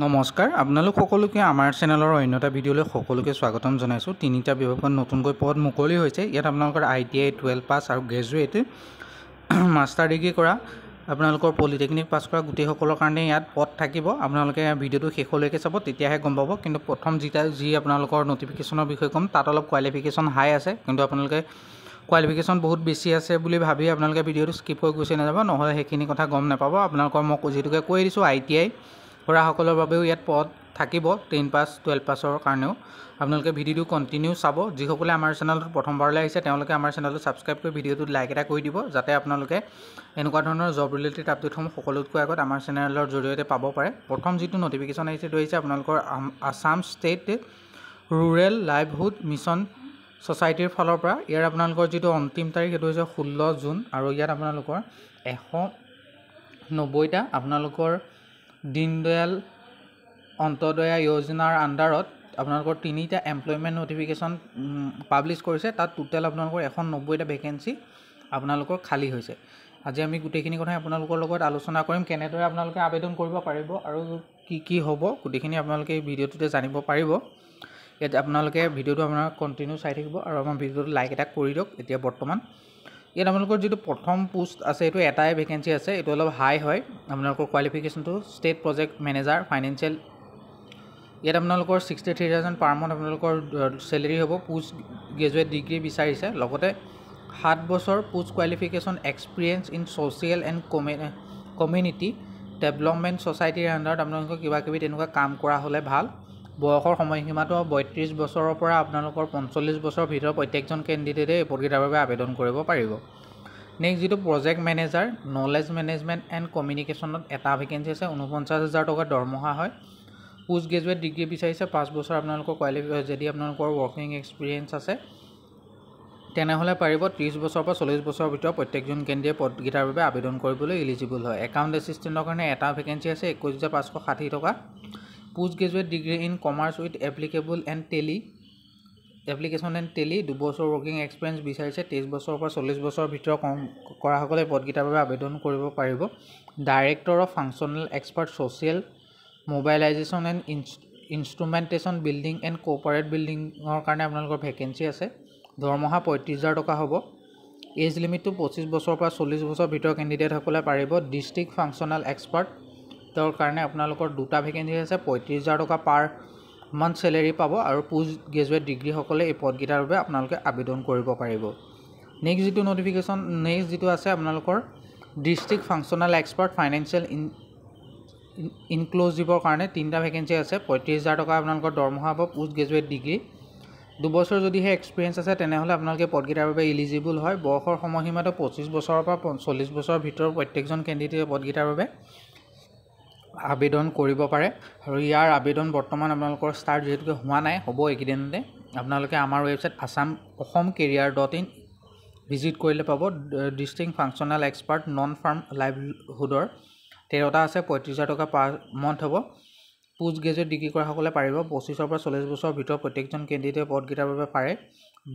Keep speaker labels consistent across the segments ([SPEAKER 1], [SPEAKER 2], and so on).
[SPEAKER 1] নমস্কাৰ, আপোনালোক সকলোকে আমাৰ চেনেলৰ অন্য এটা ভিডিঅ'লৈ সকলোকে স্বাগতম জনাইছোঁ। তিনিটা বিভাগত নতুনকৈ পদ মুকলি হৈছে। ইয়াত আপোনালোকৰ আইটিআই, 12 পাছ আৰু গ্ৰেজুৱেট, মাষ্টাৰ ডিগ্ৰী কৰা, আপোনালোকৰ পলিটেকনিক পাছ কৰা গোটেইসকলৰ কাৰণে ইয়াত পদ থাকিব। আপোনালোকে ভিডিঅ'টো শেষলৈকে চাব, তেতিয়াহে গম পাব। কিন্তু প্ৰথম যি আপোনালোকৰ ন'টিফিকেশ্যনৰ বিষয়ে ক'ম, তাত অলপ কোৱালিফিকেশ্যন হাই আছে। কিন্তু আপোনালোকে কোৱালিফিকেশ্যন বহুত বেছি আছে বুলি ভাবি আপোনালোকে ভিডিঅ'টো স্কিপ কৰি গুচি নাযাব, নহ'লে সেইখিনি কথা গম নাপাব। আপোনালোকৰ মই যিটোকে কৈ দিছোঁ, আইটিআই কৰাসকলৰ বাবেও ইয়াত পদ থাকিব, 10 পাছ, 12 পাছৰ কাৰণেও। আপোনালোকে ভিডিঅ'টো কণ্টিনিউ চাব। যিসকলে আমাৰ চেনেলটোত প্ৰথমবাৰলৈ আহিছে, তেওঁলোকে আমাৰ চেনেলটো ছাবস্ক্ৰাইব কৰি ভিডিঅ'টোত লাইক এটা কৰি দিব, যাতে আপোনালোকে এনেকুৱা ধৰণৰ জব ৰিলেটেড আপডেটসমূহ সকলোতকৈ আগত আমাৰ চেনেলৰ জৰিয়তে পাব পাৰে। প্ৰথম যিটো ন'টিফিকেশ্যন আহিছে, সেইটো আহিছে আপোনালোকৰ Assam state rural livelihood mission ছ'চাইটিৰ ফালৰ পৰা। ইয়াৰ আপোনালোকৰ যিটো অন্তিম তাৰিখ, সেইটো হৈছে 16 জুন। আৰু ইয়াত আপোনালোকৰ 190টা আপোনালোকৰ দীনদয়াল অন্ত্যোদয়া যোজনাৰ আণ্ডাৰত আপোনালোকৰ তিনিটা এমপ্লয়মেণ্ট ন'টিফিকেশ্যন পাব্লিছ কৰিছে। তাত টোটেল আপোনালোকৰ 190টা ভেকেঞ্চি আপোনালোকৰ খালী হৈছে। আজি আমি গোটেইখিনি কথাই আপোনালোকৰ লগত আলোচনা কৰিম, কেনেদৰে আপোনালোকে আবেদন কৰিব পাৰিব আৰু কি কি হ'ব, গোটেইখিনি আপোনালোকে এই ভিডিঅ'টোতে জানিব পাৰিব। ইয়াত আপোনালোকে ভিডিঅ'টো আপোনাৰ কণ্টিনিউ চাই থাকিব আৰু আমাৰ ভিডিঅ'টো লাইক এটা কৰি দিয়ক। এতিয়া বৰ্তমান ইয়াত আপোনালোকৰ যিটো প্ৰথম পোষ্ট আছে, এইটো এটাই ভেকেঞ্চি আছে। এইটো অলপ হাই হয় আপোনালোকৰ কোৱালিফিকেশ্যনটো। ষ্টেট প্ৰজেক্ট মেনেজাৰ ফাইনেন্সিয়েল, ইয়াত আপোনালোকৰ 63,000 পাৰ মান্থ আপোনালোকৰ চেলেৰি হ'ব। পোষ্ট গ্ৰেজুৱেট ডিগ্ৰী বিচাৰিছে, লগতে 7 বছৰ post qualification experience in social and community development ছ'চাইটিৰ আণ্ডাৰত আপোনালোকৰ কিবা কিবি তেনেকুৱা কাম কৰা হ'লে ভাল। বয়সৰ সময়সীমাটো 32 বছৰৰ পৰা আপোনালোকৰ 45 বছৰৰ ভিতৰত প্ৰত্যেকজন কেণ্ডিডেটে এই পদকেইটাৰ বাবে আবেদন কৰিব পাৰিব। নেক্সট যিটো project manager knowledge management and কমিউনিকেশ্যনত এটা ভেকেঞ্চি আছে। 49 হাজাৰ টকা দৰমহা হয়। পোষ্ট গ্ৰেজুৱেট ডিগ্ৰী বিচাৰিছে, 5 বছৰ আপোনালোকৰ কোৱালিফাই যদি আপোনালোকৰ ৱৰ্কিং এক্সপিৰিয়েঞ্চ আছে, তেনেহ'লে পাৰিব। 30 বছৰৰ পৰা 40 বছৰৰ ভিতৰত প্ৰত্যেকজন কেণ্ডিডেট পদকেইটাৰ বাবে আবেদন কৰিবলৈ ইলিজিবল হয়। একাউণ্ট এছিষ্টেণ্টৰ কাৰণে এটা ভেকেঞ্চি আছে, 21,560 টকা। Post graduate degree in commerce with applicable and Tally application and Tally, 2 বছৰ ৱৰ্কিং এক্সপিৰিয়েঞ্চ বিচাৰিছে। 23 বছৰৰ পৰা 40 বছৰৰ ভিতৰত কম কৰাসকলে পদকেইটাৰ বাবে আবেদন কৰিব পাৰিব। Director of functional expert social mobilization and instrumentation building and corporate বিল্ডিঙৰ কাৰণে আপোনালোকৰ ভেকেঞ্চি আছে। দৰমহা 35 হাজাৰ টকা হ'ব। এজ লিমিটটো 25 বছৰৰ পৰা 40 বছৰৰ ভিতৰৰ কেণ্ডিডেটসকলে পাৰিব। ডিষ্ট্ৰিক্ট ফাংচনেল এক্সপাৰ্ট, তেওঁৰ কাৰণে আপোনালোকৰ দুটা ভেকেঞ্চি আছে। 35 হাজাৰ টকা পাৰ মান্থ চেলেৰি পাব আৰু পোষ্ট গ্ৰেজুৱেট ডিগ্ৰীসকলে এই পদকেইটাৰ বাবে আপোনালোকে আবেদন কৰিব পাৰিব। নেক্সট যিটো ন'টিফিকেশ্যন, নেক্সট যিটো আছে আপোনালোকৰ ডিষ্ট্ৰিক্ট ফাংচনেল এক্সপাৰ্ট ফাইনেন্সিয়েল ইনক্লুজিভৰ কাৰণে তিনিটা ভেকেঞ্চি আছে। 35 হাজাৰ টকা আপোনালোকৰ দৰমহা হ'ব। পোষ্ট গ্ৰেজুৱেট ডিগ্ৰী, 2 বছৰ যদিহে এক্সপিৰিয়েঞ্চ আছে, তেনেহ'লে আপোনালোকে পদকেইটাৰ বাবে ইলিজিবল হয়। বয়সৰ সময়সীমাটো 25 বছৰৰ পৰা 40 বছৰৰ ভিতৰত প্ৰত্যেকজন কেণ্ডিডেটে পদকেইটাৰ বাবে আবেদন কৰিব পাৰে। আৰু ইয়াৰ আবেদন বৰ্তমান আপোনালোকৰ ষ্টাৰ্ট যিহেতুকে হোৱা নাই, হ'ব এইকেইদিনতে। আপোনালোকে আমাৰ website Assam Assam career dot in visit কৰিলে পাব। District functional expert non farm লাইভহুডৰ 13টা আছে। 35 হাজাৰ টকা পাৰ মন্থ হ'ব। পোষ্ট গ্ৰেজুৱেট ডিগ্ৰী কৰাসকলে পাৰিব। 25ৰ পৰা 40 বছৰৰ ভিতৰত প্ৰত্যেকজন কেণ্ডিডেটে পদকেইটাৰ বাবে পাৰে।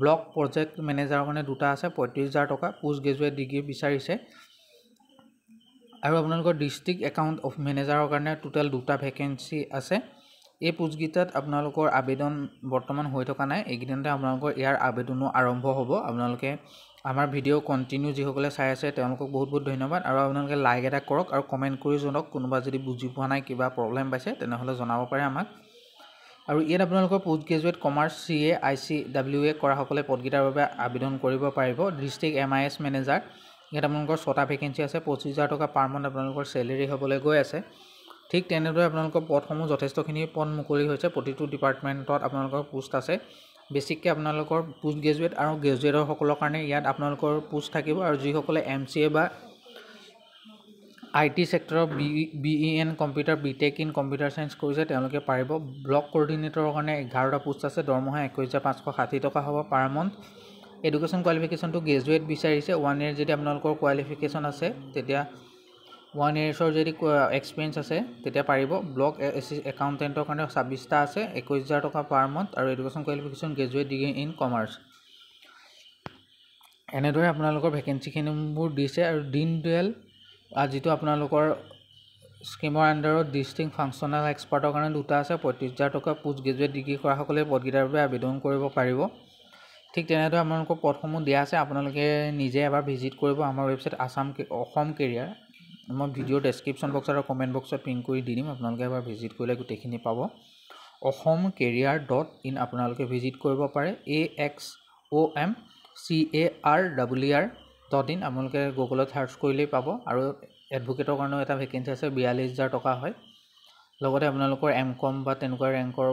[SPEAKER 1] ব্লক প্ৰজেক্ট মেনেজাৰৰ কাৰণে দুটা আছে, 35 হাজাৰ টকা, পোষ্ট গ্ৰেজুৱেট ডিগ্ৰী বিচাৰিছে। আৰু আপোনালোকৰ ডিষ্ট্ৰিক্ট একাউণ্ট অফ মেনেজাৰৰ কাৰণে টোটেল দুটা ভেকেঞ্চি আছে। এই পোষ্টকেইটাত আপোনালোকৰ আবেদন বৰ্তমান হৈ থকা নাই। এইকেইদিনতে আপোনালোকৰ ইয়াৰ আবেদনো আৰম্ভ হ'ব। আপোনালোকে আমাৰ ভিডিঅ' কণ্টিনিউ যিসকলে চাই আছে, তেওঁলোকক বহুত বহুত ধন্যবাদ। আৰু আপোনালোকে লাইক এটা কৰক আৰু কমেণ্ট কৰি জনাওক, কোনোবা যদি বুজি পোৱা নাই, কিবা প্ৰব্লেম পাইছে, তেনেহ'লে জনাব পাৰে আমাক। আৰু ইয়াত আপোনালোকৰ post graduate commerce, CA, ICWA কৰাসকলে পদকেইটাৰ বাবে আবেদন কৰিব পাৰিব। ডিষ্ট্ৰিক্ট এমআইএছ মেনেজাৰ, ইয়াত আপোনালোকৰ ছটা ভেকেঞ্চি আছে। 25 হাজাৰ টকা পাৰ মান্থ আপোনালোকৰ চেলেৰি হ'বলৈ গৈ আছে। ঠিক তেনেদৰে আপোনালোকৰ পদসমূহ যথেষ্টখিনি পদ মুকলি হৈছে। প্ৰতিটো ডিপাৰ্টমেণ্টত আপোনালোকৰ পোষ্ট আছে। বেছিককৈ আপোনালোকৰ পোষ্ট গ্ৰেজুৱেট আৰু গ্ৰেজুৱেটৰসকলৰ কাৰণে ইয়াত আপোনালোকৰ পোষ্ট থাকিব। আৰু যিসকলে এমচিএ বা আই টি ছেক্টৰৰ BE in computer, B Tech in computer science কৰিছে, তেওঁলোকে পাৰিব। ব্লক কৰ্ডিনেটৰৰ কাৰণে 11টা পোষ্ট আছে। দৰমহা 21,560 টকা হ'ব পাৰ মান্থ। এডুকেশ্যন কোৱালিফিকেশ্যনটো গ্ৰেজুৱেট বিচাৰিছে। ওৱান ইয়েৰ যদি আপোনালোকৰ কোৱালিফিকেশ্যন আছে, তেতিয়া ওৱান ইয়েৰ্ছৰ যদি এক্সপিৰিয়েঞ্চ আছে, তেতিয়া পাৰিব। ব্লক একাউণ্টেণ্টৰ কাৰণে 26টা আছে, 21 হাজাৰ টকা পাৰ মান্থ আৰু education qualification graduate degree in commerce। এনেদৰে আপোনালোকৰ ভেকেঞ্চিখিনিবোৰ দিছে। আৰু দীনদয়াল যিটো আপোনালোকৰ স্কীমৰ আণ্ডাৰত ডিষ্ট্ৰিক্ট ফাংচনেল এক্সপাৰ্টৰ কাৰণে দুটা আছে, 35 হাজাৰ টকা। পোষ্ট গ্ৰেজুৱেট ডিগ্ৰী কৰাসকলে পদকেইটাৰ বাবে আবেদন কৰিব পাৰিব। ঠিক তেনেদৰে আপোনালোকৰ পদসমূহ দিয়া আছে। আপোনালোকে নিজে এবাৰ ভিজিট কৰিব আমাৰ ৱেবছাইট আছাম অসম কেৰিয়াৰ। মই ভিডিঅ'ৰ ডেছক্ৰিপশ্যন বক্সত আৰু কমেণ্ট বক্সত পিন কৰি দি দিম। আপোনালোকে এবাৰ ভিজিট কৰিলে গোটেইখিনি পাব। অসম কেৰিয়াৰ.ইন আপোনালোকে ভিজিট কৰিব পাৰে। axomcareer.in আপোনালোকে গুগলত চাৰ্চ কৰিলেই পাব। আৰু এডভকেটৰ কাৰণেও এটা ভেকেঞ্চি আছে, 42 হাজাৰ টকা হয়। লগতে আপোনালোকৰ এম কম বা তেনেকুৱা ৰেংকৰ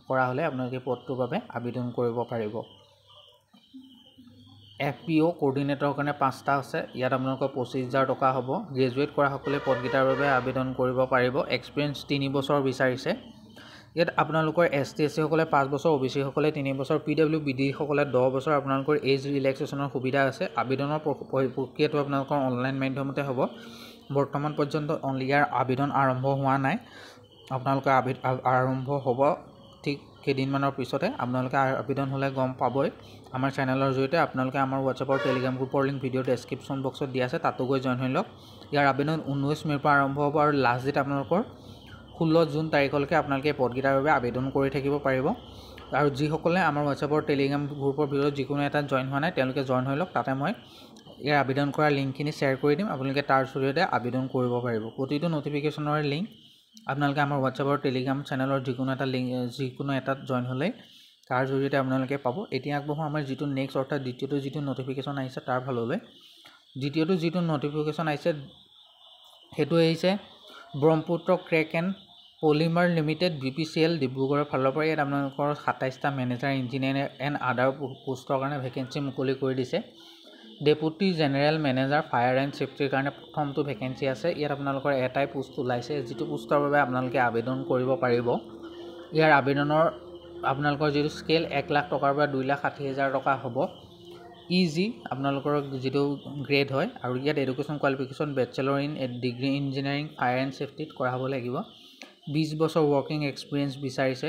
[SPEAKER 1] কৰা হ'লে আপোনালোকে পদটোৰ বাবে আবেদন কৰিব পাৰিব। এফ পি অ' কৰ্ডিনেটৰৰ কাৰণে পাঁচটা আছে। ইয়াত আপোনালোকৰ 25 হাজাৰ টকা হ'ব। গ্ৰেজুৱেট কৰাসকলে পদকেইটাৰ বাবে আবেদন কৰিব পাৰিব। এক্সপিৰিয়েঞ্চ 3 বছৰ বিচাৰিছে। ইয়াত আপোনালোকৰ এছ টি, এছ চিসকলে 5 বছৰ, অ' বি চিসকলে 3 বছৰ, পি ডাব্লিউ বি ডিসকলে 10 বছৰ আপোনালোকৰ এজ ৰিলেক্সেশ্যনৰ সুবিধা আছে। আবেদনৰ প্ৰক্ৰিয়াটো আপোনালোকৰ অনলাইন মাধ্যমতে হ'ব। বৰ্তমান পৰ্যন্ত ইয়াৰ আবেদন আৰম্ভ হোৱা নাই। আপোনালোকৰ আৰম্ভ হ'ব ঠিক কেইদিনমানৰ পিছতে। আপোনালোকে আবেদন হ'লে গম পাবই আমাৰ চেনেলৰ জৰিয়তে। আপোনালোকে আমাৰ হোৱাটছএপৰ, টেলিগ্ৰাম গ্ৰুপৰ লিংক ভিডিঅ' ডেছক্ৰিপশ্যন বক্সত দিয়া আছে, তাতো গৈ জইন হৈ লওক। ইয়াৰ আবেদন 19 মে'ৰ পৰা আৰম্ভ হ'ব আৰু লাষ্ট ডেট আপোনালোকৰ 16 জুন তাৰিখলৈকে আপোনালোকে এই পদকেইটাৰ বাবে আবেদন কৰি থাকিব পাৰিব। আৰু যিসকলে আমাৰ হোৱাটছএপৰ, টেলিগ্ৰাম গ্ৰুপৰ ভিতৰত যিকোনো এটাত জইন হোৱা নাই, তেওঁলোকে জইন হৈ লওক। তাতে মই ইয়াৰ আবেদন কৰা লিংকখিনি শ্বেয়াৰ কৰি দিম। আপোনালোকে তাৰ জৰিয়তে আবেদন কৰিব পাৰিব। প্ৰতিটো ন'টিফিকেশ্যনৰে লিংক আপোনালোকে আমাৰ হোৱাটছএপৰ, টেলিগ্ৰাম চেনেলৰ যিকোনো এটা লিংক, যিকোনো এটাত জইন হ'লেই তাৰ জৰিয়তে আপোনালোকে পাব। এতিয়া আগবাঢ়োঁ আমাৰ যিটো নেক্সট, অৰ্থাৎ দ্বিতীয়টো যিটো ন'টিফিকেশ্যন আহিছে তাৰ ফাললৈ। দ্বিতীয়টো যিটো ন'টিফিকেশ্যন আহিছে, সেইটো আহিছে Brahmaputra crack and polymer limited, BPCL, ডিব্ৰুগড়ৰ ফালৰ পৰা। ইয়াত আপোনালোকৰ 27টা মেনেজাৰ, ইঞ্জিনিয়াৰ এণ্ড আদাৰ পোষ্টৰ কাৰণে ভেকেঞ্চি মুকলি কৰি দিছে। Deputy general manager fire and ছেফটিৰ কাৰণে প্ৰথমটো ভেকেঞ্চি আছে। ইয়াত আপোনালোকৰ এটাই পোষ্ট ওলাইছে, যিটো পোষ্টৰ বাবে আপোনালোকে আবেদন কৰিব পাৰিব। ইয়াৰ আবেদনৰ আপোনালোকৰ যিটো স্কেল, 1 লাখ টকাৰ পৰা 2,60,000 টকা হ'ব, ই জি আপোনালোকৰ যিটো গ্ৰেড হয়। আৰু ইয়াত education qualification bachelor in degree engineering fire and ছেফটিত কৰা হ'ব লাগিব। 20 বছৰ ৱৰ্কিং এক্সপিৰিয়েঞ্চ বিচাৰিছে।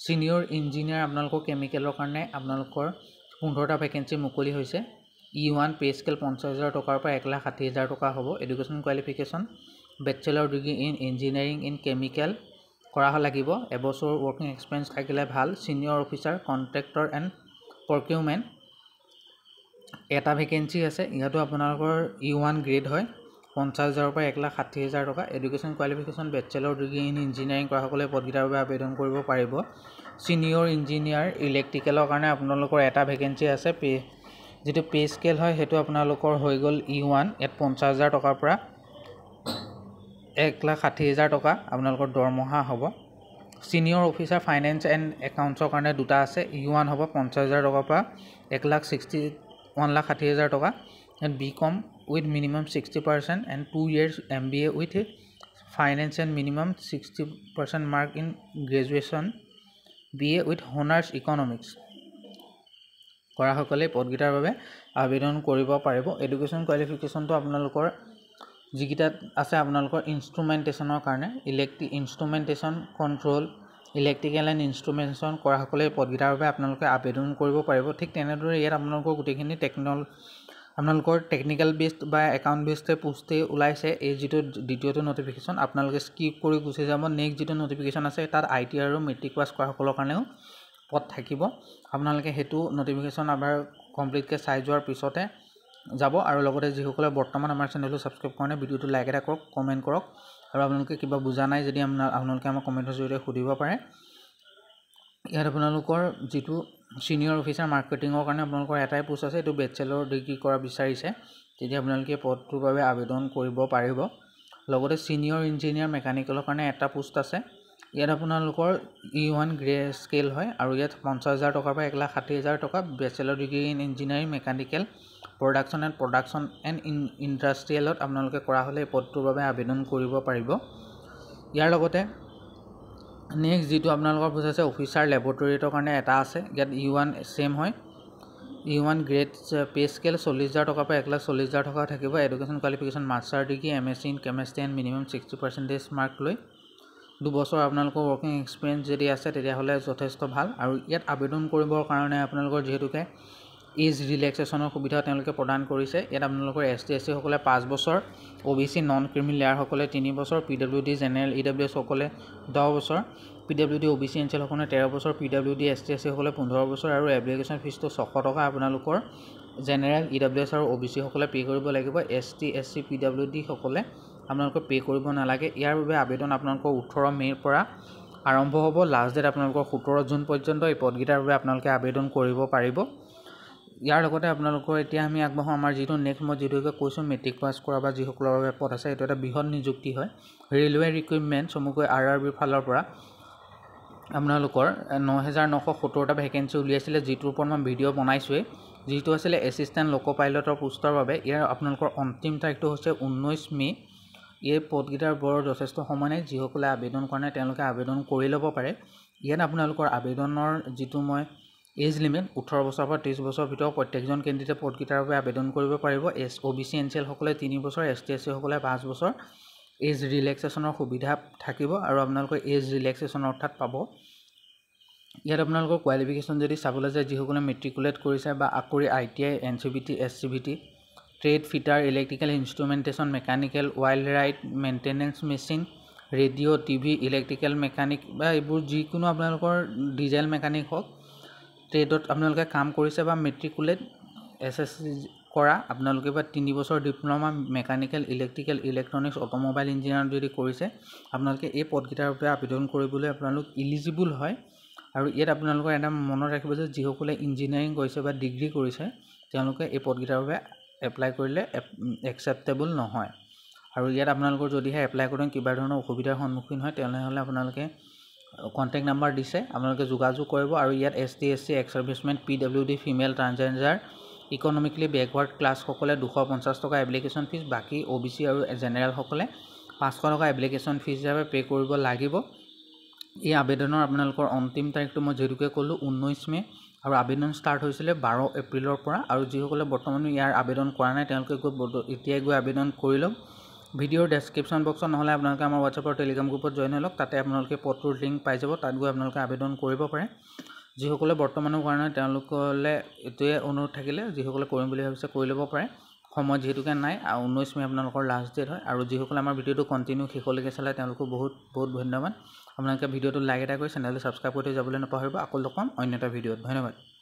[SPEAKER 1] ছিনিয়ৰ ইঞ্জিনিয়াৰ আপোনালোকৰ কেমিকেলৰ কাৰণে আপোনালোকৰ 15টা ভেকেঞ্চি মুকলি হৈছে। ই 1 পে স্কেল 50 হাজাৰ টকাৰ পৰা 1,60,000 টকা হ'ব। Education qualification bachelor degree in engineering in chemical কৰা লাগিব। এবছৰ ৱৰ্কিং এক্সপিৰিয়েঞ্চ থাকিলে ভাল। Senior officer contractor and procurement এটা ভেকেঞ্চি আছে। ইয়াতো আপোনালোকৰ ই 1 গ্ৰেড হয়, 50 হাজাৰৰ পৰা 1,60,000 টকা। Education qualification bachelor degree in engineering কৰাসকলে পদকেইটাৰ বাবে আবেদন কৰিব পাৰিব। ছিনিয়ৰ ইঞ্জিনিয়াৰ ইলেক্ট্ৰিকেলৰ কাৰণে আপোনালোকৰ এটা ভেকেঞ্চি আছে। যিটো পে স্কেল হয়, সেইটো আপোনালোকৰ হৈ গ'ল ই 1। ইয়াত 50 হাজাৰ টকাৰ পৰা 1,60,000 টকা আপোনালোকৰ দৰমহা হ'ব। ছিনিয়ৰ অফিচাৰ ফাইনেন্স এণ্ড একাউণ্টছৰ কাৰণে দুটা আছে। ই 1 হ'ব, 50 হাজাৰ টকাৰ পৰা এক লাখ ছিক্সটি 1,60,000 টকা। B Com with minimum 60% and 2 years MBA with finance and minimum 60% mark in graduation, BA with honours economics কৰাসকলে পদকেইটাৰ বাবে আবেদন কৰিব পাৰিব। এডুকেশ্যন কোৱালিফিকেশ্যনটো আপোনালোকৰ যিকেইটাত আছে, আপোনালোকৰ ইনষ্ট্ৰুমেণ্টেশ্যনৰ কাৰণে instrumentation control, electrical and instrumentation কৰাসকলে এই পদকেইটাৰ বাবে আপোনালোকে আবেদন কৰিব পাৰিব। ঠিক তেনেদৰে ইয়াত আপোনালোকৰ গোটেইখিনি আপোনালোকৰ টেকনিকেল বেছড বা একাউণ্ট বেছড পোষ্টেই ওলাইছে। এই যিটো দ্বিতীয়টো ন'টিফিকেশ্যন, আপোনালোকে স্কিপ কৰি গুচি যাব। নেক্সট যিটো ন'টিফিকেশ্যন আছে, তাত I T আৰু মেট্ৰিক পাছ কৰাসকলৰ কাৰণেও পদ থাকিব। আপোনালোকে সেইটো ন'টিফিকেশ্যন এবাৰ কমপ্লিটকৈ চাই যোৱাৰ পিছতে যাব। আৰু লগতে যিসকলে বৰ্তমান আমাৰ চেনেলটো ছাবস্ক্ৰাইব কৰা নাই, ভিডিঅ'টো লাইক এটা কৰক, কমেণ্ট কৰক আৰু আপোনালোকে কিবা বুজা নাই যদি আপোনালোকে আমাক কমেণ্টৰ জৰিয়তে সুধিব পাৰে। ইয়াত আপোনালোকৰ যিটো ছিনিয়ৰ অফিচাৰ মাৰ্কেটিঙৰ কাৰণে আপোনালোকৰ এটাই পোষ্ট আছে। এইটো বেচেলৰ ডিগ্ৰী কৰা বিচাৰিছে, তেতিয়া আপোনালোকে পদটোৰ বাবে আবেদন কৰিব পাৰিব। লগতে ছিনিয়ৰ ইঞ্জিনিয়াৰ মেকানিকেলৰ কাৰণে এটা পোষ্ট আছে। ইয়াত আপোনালোকৰ ই 1 গ্ৰেড স্কেল হয় আৰু ইয়াত 50 হাজাৰ টকাৰ পৰা 1,60,000 টকা। Bachelor degree in engineering mechanical production and production and ইণ্ডাষ্ট্ৰিয়েলত আপোনালোকে কৰা হ'লে এই পদটোৰ বাবে আবেদন কৰিব পাৰিব। ইয়াৰ লগতে নেক্সট যিটো আপোনালোকৰ পোষ্ট আছে, অফিচাৰ লেবৰেটৰীটোৰ কাৰণে এটা আছে। ইয়াত ই 1 ছেইম হয়। ই 1 গ্ৰেড পে স্কেল 40 হাজাৰ টকাৰ পৰা 1,40,000 টকা থাকিব। Education qualification master degree, MSc in chemistry and minimum 60 percentage mark লৈ 2 বছৰ আপোনালোকৰ ৱৰ্কিং এক্সপিৰিয়েঞ্চ যদি আছে, তেতিয়াহ'লে যথেষ্ট ভাল। আৰু ইয়াত আবেদন কৰিবৰ কাৰণে আপোনালোকৰ যিহেতুকে এজ ৰিলেক্সেশ্যনৰ সুবিধাও তেওঁলোকে প্ৰদান কৰিছে। ইয়াত আপোনালোকৰ এছ টি, এছ চিসকলে 5 বছৰ, O' B C non creamy লেয়াৰসকলে 3 বছৰ, P W D, general, E W এছসকলে 10 বছৰ, P W D, O' B C, N C এলসকলে 13 বছৰ, P W D, S T, S চিসকলে 15 বছৰ আৰু এপ্লিকেশ্যন ফিজটো 600 টকা আপোনালোকৰ জেনেৰেল, ই ডব্লিউ এছ আৰু অ' বি চিসকলে পে' কৰিব লাগিব। S T, S C, P W ডিসকলে আপোনালোকে পে' কৰিব নালাগে। ইয়াৰ বাবে আবেদন আপোনালোকৰ 18 মে'ৰ পৰা আৰম্ভ হ'ব। লাষ্ট ডেট আপোনালোকৰ 17 জুন পৰ্যন্ত এই পদকেইটাৰ বাবে আপোনালোকে আবেদন কৰিব পাৰিব। ইয়াৰ লগতে আপোনালোকৰ এতিয়া আমি আগবাঢ়োঁ আমাৰ যিটো নেক্সট, মই যিটোকে কৈছোঁ, মেট্ৰিক পাছ কৰা বা যিসকলৰ বাবে পদ আছে, এইটো এটা বৃহৎ নিযুক্তি হয়। ৰেলৱে ৰিক্ৰুইটমেণ্ট, চমুকৈ আৰ আৰ বিৰ ফালৰ পৰা আপোনালোকৰ 9970টা ভেকেঞ্চি উলিয়াইছিলে, যিটোৰ ওপৰত মই ভিডিঅ' বনাইছোঁৱেই, যিটো আছিলে এছিষ্টেণ্ট লক' পাইলটৰ পোষ্টৰ বাবে। ইয়াৰ আপোনালোকৰ অন্তিম তাৰিখটো হৈছে 19 মে'। এই পদকেইটাৰ বৰ যথেষ্ট সময় নাই। যিসকলে আবেদন কৰা নাই, তেওঁলোকে আবেদন কৰি ল'ব পাৰে। ইয়াত আপোনালোকৰ আবেদনৰ যিটো মই এজ লিমিট, 18 বছৰৰ পৰা 30 বছৰৰ ভিতৰত প্ৰত্যেকজন কেণ্ডিডেটে পদকেইটাৰ বাবে আবেদন কৰিব পাৰিব। এছ অ' বি চি, এন চি এলসকলে 3 বছৰ, এছ টি, এছ চিসকলে 5 বছৰ এজ ৰিলেক্সেশ্যনৰ সুবিধা থাকিব আৰু আপোনালোকৰ এজ ৰিলেক্সেশ্যন অৰ্থাৎ পাব। ইয়াত আপোনালোকৰ কোৱালিফিকেশ্যন যদি চাবলৈ যায়, যিসকলে মেট্ৰিকুলেট কৰিছে বা কৰি I T I, N C V T, S C V T, trade fitter, electrical instrumentation, mechanical, wheel right, maintenance machine, radio, TV, electrical mechanic বা এইবোৰ যিকোনো আপোনালোকৰ ডিজেল মেকানিক হওক, ট্ৰেডত আপোনালোকে কাম কৰিছে বা মেট্ৰিকুলেট এছ এছ চি কৰা আপোনালোকে বা 3 বছৰ diploma mechanical, electrical, electronics, automobile engineer যদি কৰিছে, আপোনালোকে এই পদকেইটাৰ বাবে আবেদন কৰিবলৈ আপোনালোক ইলিজিবল হয়। আৰু ইয়াত আপোনালোকৰ এটা মনত ৰাখিব যে যিসকলে ইঞ্জিনিয়াৰিং কৰিছে বা ডিগ্ৰী কৰিছে, তেওঁলোকে এই পদকেইটাৰ বাবে এপ্লাই কৰিলে একচেপ্টেবল নহয়। আৰু ইয়াত আপোনালোকৰ যদিহে এপ্লাই কৰোঁতে কিবা ধৰণৰ অসুবিধাৰ সন্মুখীন হয়, তেনেহ'লে আপোনালোকে কণ্টেক্ট নাম্বাৰ দিছে, আপোনালোকে যোগাযোগ কৰিব। আৰু ইয়াত S T, S C, x servicemen, PWD, female, transgender, economically backward ক্লাছসকলে 250 টকা এপ্লিকেশ্যন ফিজ, বাকী অ' বি চি আৰু জেনেৰেলসকলে 500 টকা এপ্লিকেশ্যন ফিজ হিচাপে পে' কৰিব লাগিব। এই আবেদনৰ আপোনালোকৰ অন্তিম তাৰিখটো মই যিহেতুকে ক'লোঁ 19 মে' আৰু আবেদন ষ্টাৰ্ট হৈছিলে 12 এপ্ৰিলৰ পৰা। আৰু যিসকলে বৰ্তমানো ইয়াৰ আবেদন কৰা নাই, তেওঁলোকে গৈ এতিয়াই গৈ আবেদন কৰি লওক। ভিডিঅ'ৰ ডেছক্ৰিপশ্যন বক্সত, নহ'লে আপোনালোকে আমাৰ হোৱাটছএপৰ টেলিগ্ৰাম গ্ৰুপত জইন হৈ লওক। তাতে আপোনালোকে পদটোৰ লিংক পাই যাব, তাত গৈ আপোনালোকে আবেদন কৰিব পাৰে। যিসকলে বৰ্তমানো কৰা নাই, তেওঁলোকলৈ এইটোৱে অনুৰোধ থাকিলে, যিসকলে কৰিম বুলি ভাবিছে কৰি ল'ব পাৰে। সময় যিহেতুকে নাই আৰু 19 মে' আপোনালোকৰ লাষ্ট ডেট হয়। আৰু যিসকলে আমাৰ ভিডিঅ'টো কণ্টিনিউ শেষলৈকে চালে, তেওঁলোকো বহুত বহুত ধন্যবাদ। আপোনালোকে ভিডিঅ'টো লাইক এটা কৰি চেনেলটো ছাবস্ক্ৰাইব কৰি থৈ যাবলৈ নাপাহৰিব। আকৌ লগ পাম অন্য এটা ভিডিঅ'ত। ধন্যবাদ।